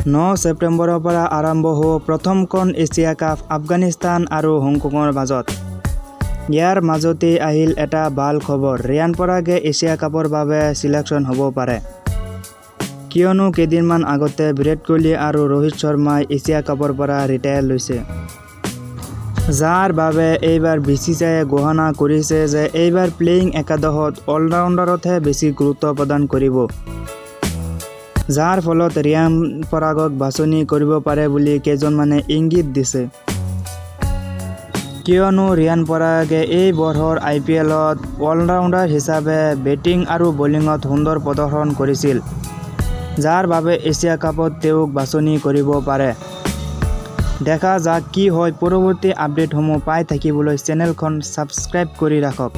9 ছেপ্টেম্বৰৰ পৰা আৰম্ভ হ'ব প্ৰথমখন এছিয়া কাপ আফগানিস্তান আৰু হংকঙৰ মাজত। ইয়াৰ মাজতেই আহিল এটা ভাল খবৰ। ৰিয়ান পৰাগে এছিয়া কাপৰ বাবে চিলেকশ্যন হ'ব পাৰে। কিয়নো কেইদিনমান আগতে বিৰাট কোহলি আৰু ৰোহিত শৰ্মাই এছিয়া কাপৰ পৰা ৰিটায়াৰ লৈছে। যাৰ বাবে এইবাৰ বিচিচিআইয়ে ঘোষণা কৰিছে যে এইবাৰ প্লেয়িং একাদশত অলৰাউণ্ডাৰতহে বেছি গুৰুত্ব প্ৰদান কৰিব। যাৰ ফলত ৰিয়ান পৰাগক বাছনি কৰিব পাৰে বুলি কেইজনমানে ইংগিত দিছে। কিয়নো ৰিয়ান পৰাগে এই বৰ্ষৰ আইপিএলত অলৰাউণ্ডাৰ হিচাপে বেটিং আৰু বলিঙত সুন্দৰ প্ৰদৰ্শন কৰিছিল। যাৰ বাবে এছিয়া কাপত তেওঁক বাছনি কৰিব পাৰে। দেখা যাক কি হয়। পৰৱৰ্তী আপডেটসমূহ পাই থাকিবলৈ চেনেলখন ছাবস্ক্ৰাইব কৰি ৰাখক।